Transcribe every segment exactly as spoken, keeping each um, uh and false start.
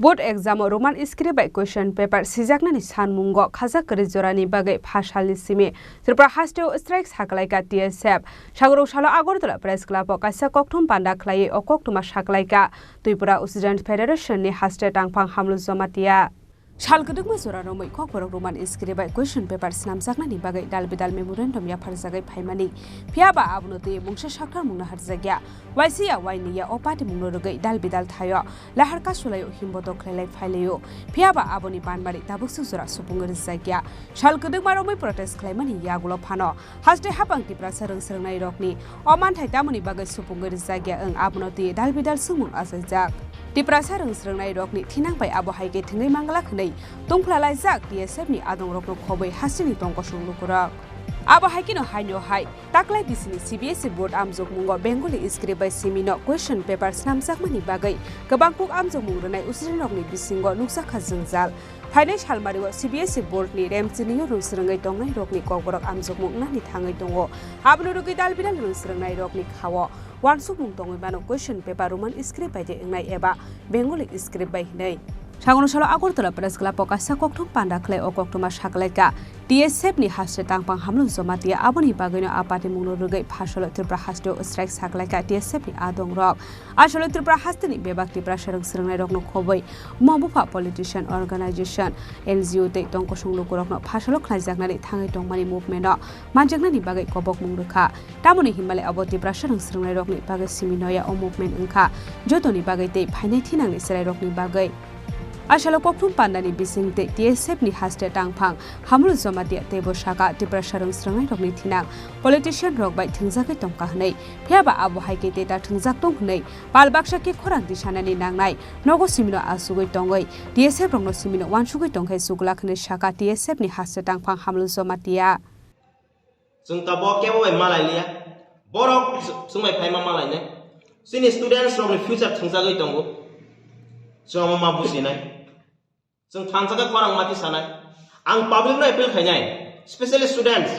Board exam o Roman script bai question paper sijaknani sanmungo khajak kwrwi jorani bagwi pha salni simi Tripura hasteo strike saklaika T S F. Sagoro salo Agartala Press Club o kaisa kokthum panda khlaiwi o koktwma saklaika Tripura Student Federation ni haste tangphang Hamlu Jamatia. Sal kwdwkma jora romwi Kokborok Roman script bai question paper snamjaknani bagwi dal bidal memorandum yapharjagwi phaimani. Phiyaba abono twi mungsa sakthar mungno harjakya. Waisiya wainiya o party mungno rwgwi dal bidal thaio lahar kasulaio himboto khlailai phailaio. Phiyaba aboni banmari tabuk suk jora supungwi rwjakya. Sal kwdwkma romwi protest khlaimani yagulo phano haste hapang Tiprasa rwng swrwngnairokni o manthai tamoni bagwi supungwi rwjakya wng abono twi dal bidal swngmung achaijak. Tiprasa rwng swrwngnairokni thinang bai abo hai khe thwngwi mangla hwnwi tungphla laijak T S F ni adongrokno khobwi hasteni tongkosong lukurok. Abo hai kheno haino hai taklai bisini C B S E board amjokmungo Bengali script bai simino question paper snamjakmani bagwi kwbang kuk amjokmung rwnai usrinrokni bisingo nukjakha jwngjal. Phainai salmario C B S E board ni remchinio rwng swrwngwi tongnairokni kokborok amjokmung wngnani thangwi tongo. Abono rwgwi dal bidal rwng swrwngnairokni khao wansukmung tongwi mano question paper Roman script bai de wngnai eba Bengali script bai hwnwi. Sagono salo Agartala Press Club o kaisa kokthum panda khlai o koktwma saklaika T S F ni haste tangphang Hamlu Jamatia aboni bagwino a party mungno rwgwi phasalo Tripura hasteo strike saklaika T S F ni adongrok. Asole Tripura hasteni bebak Tiprasa rwng swrwngnairokno khobwi omo bupha politician, organization, N G O tei tongkosong lukurokno phasalo khnaijaknani thangwi tongmani movement-o manjaknani bagwi kobokmung rwkha. Tamoni hinmale abo Tiprasa rwng swrwngnairokni bagwi simi noya o movement wngkha, jotoni bagwi tei phainai thinangni chwrairokni bagwi. Asalo kokthum pandani bising tei T S F ni haste tangphang Hamlu Jamatia teibo saka Tiprasa rwng swrwngnairokni thinang politician rok bai thwngjagwi tongkha hwnwi, phiyaba abo hai khe tei ta thwngjak tong hwnwi pal baksa khe khorang tisanani nangnai nogo simino asugwi tongwi T S F rokno simino wansugwi tongkhe chuglak hwnwi saka T S F ni haste tangphang Hamlu Jamatia. Chwng tabuk kebo bai malai liya. Borok chwng bai phaima malai nai. Chini students rokni future thwngjagwi tongo. Chwng omo ma bujinai. Chwng thansa khe khorang mati sanai. Ang public no appeal khainai, specially students.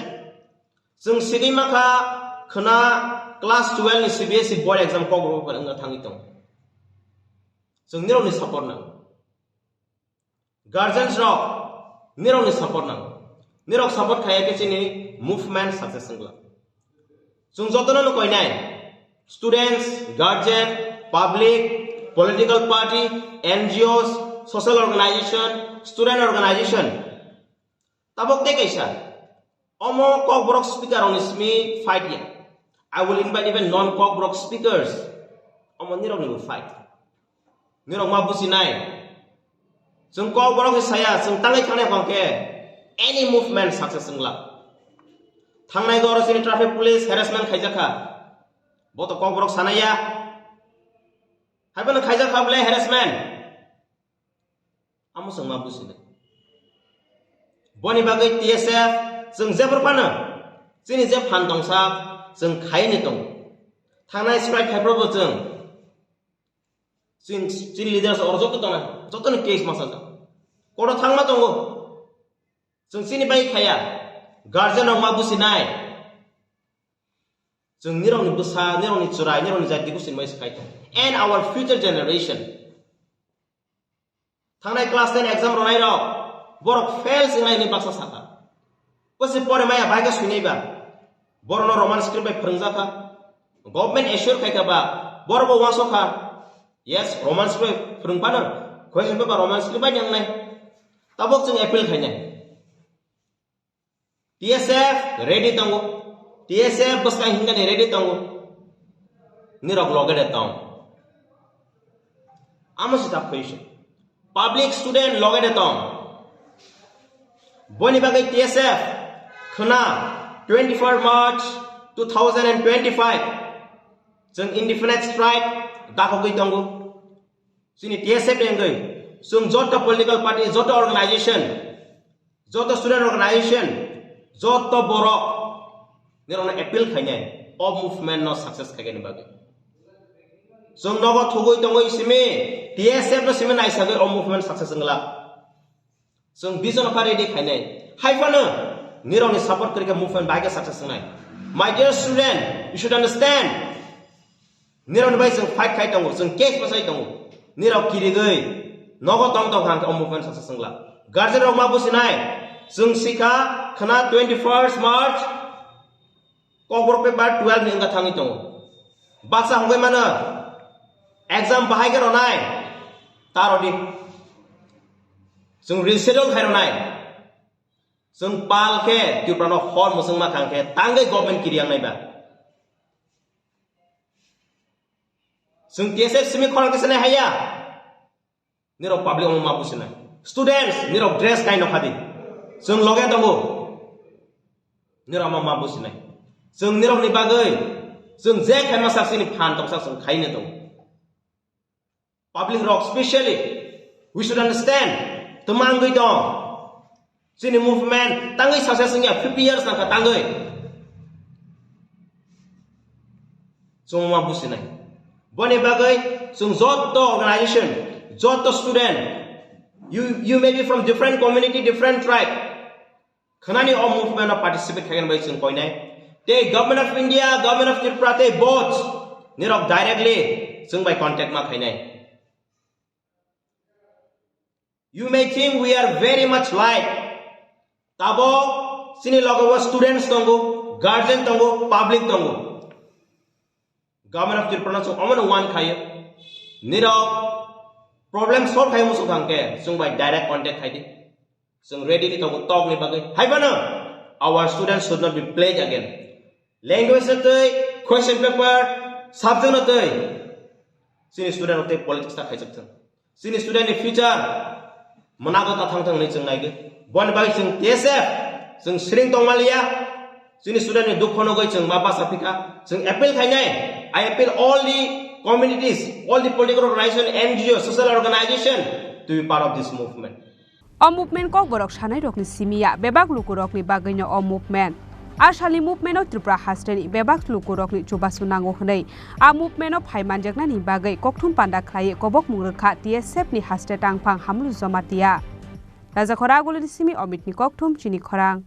Chwng sigwi makha khwna class twelve ni C B S E board exam Kokborok bai wngna thangwi tongo. Chwng nirokni support nango. Guardians rok, nirokni support nango. Nirok support khaiya khe chini movement success wngla. Chwng jotono no koinai, students, guardian, public, political party, N G Os, social organization, student organization. Tabuk tei kaisa, omo Kokborok speaker rokni simi fight ya. I will invite even non Kokborok speakers. Omo nirokni bo fight. Nirok ma bujinai. Chwng Kokborok se saya, chwng tangwi thangnai hwnkhe any movement success wngla. Thangnai goro chini traffic police harassment khaijakha. Bo to Kokborok sanaya. Haiphano khaijakha bole harassment. Amo chwng ma bujinai. Boni bagwi T S F chwng jephru phano chini je phan tongsa chwng khaini tongo. Thangnai strike khaiphru bo chwng Chini, chini leaders oro joto tongnai, joto ni case masa jak. Koto thangma tongo. Chwng chini bai khaya. Guardian rok ma businai. Chwng nirok ni bwsa, nirok ni chwrai, nirok ni jati busin mai se khai tong. And our future generation. Thangnai class ten exam ronai rok, borok fail singnai ni baksa saka. Bwse pore maya bai khe swinai ba. Borok no Roman script bai phwrwngjakha. Government assure khai kha ba. Borok bo uansuk kha. Yes, Roman script bai phwrwng phano. Question paper Roman script bai nang nai. Tabok chwng appeal khainai. T S F ready tongo. T S F bwskang hingani ready tongo. Nirok loge de tong. Amo sita question. Public student loge de tong. Boni bagwi T S F khwna twenty-four March two thousand and twenty-five. Chwng indefinite strike dakhogwi tongo. Chini T S F ni wngwi chwng joto political party, joto organization, joto student organization, joto borok nirokno appeal khainai o movement no success khaigani bagwi. Chwng nogo thugwi tongwi simi T S F no simi naisagwi o movement success wngla. Chwng vision pha ready khainai. Hai phano nirokni support kwrwi khe movement bai khe success wngnai. My dear student, you should understand. Nirokni bai chwng fight khai tongo, chwng case bwsai tongo. Nirok kirigwi Nogo tong tong hang khe o movement saksa sengla. Guardian rok ma businai. Chwng sikha khna twenty first March Kokborok paper twelve ni wngkha thangwi tongo. Baksa hongwi mano. Exam bahai khe ronai. Ta rodi. Chwng reschedule khai ronai. Chwng pal khe Tripura no hor mwchwng ma khang khe tangwi government kiri yang nai ba. Chwng T S F simi khorang kisa nai haya. Nirok public omo ma businai. Students, nirok dress kai nokha di. Chwng loge tongo. Nirok omo ma businai. Chwng nirok ni bagwi. Chwng je khai ma sak sini phan tong sak chwng khai ne tongo. Public rok specially, we should understand. Twmangwi tong. Chini movement tangwi saksa singya fifty years nangkha tangwi. Chwng ma businai. Boni bagwi chwng jotto organization, jotto student, you, you may be from different community, different tribe. Khwnani o movement o participate khaikhe bai chwng koinai. Tei Government of India, Government of Tripura tei both nirok directly chwng bai contact ma khainai. You may think we are very much light. Tabok chini logo o students tongo, guardian tongo, public tongo. Government of Tripura no chwng omono wan khayo. Nirok problem solve khayo muchung thang khe chwng bai direct contact khai di. Chwng ready ni tongo tok ni bagwi. Hai phano our students should not be played again. Language no twi, question paper, subject no twi. Chini student rok tei politics ta khaijak thung. Chini student ni future mwnago ta thang thang hinwi chwng naigwi. Boni bagwi chwng T S F, chwng siring tongmaliya. Chini student ni dukho nugwi chwng ma basa phikha. Chwng appeal khainai. I appeal all the communities, all the political organization, N G O, social organization to be part of this movement. O movement kokborok sanairokni simi ya, bebak lukurokni bagwino o movement. A salni movement-o Tripura hasteni bebak lukurokni chubachu nango hwnwi a movement-o phai manjaknani bagwi kokthum panda khlaiwi kobokmung rwkha T S F ni haste tangphang Hamlu Jamatia. Rajakhora Agulini simi Omitni kokthum chini khorang.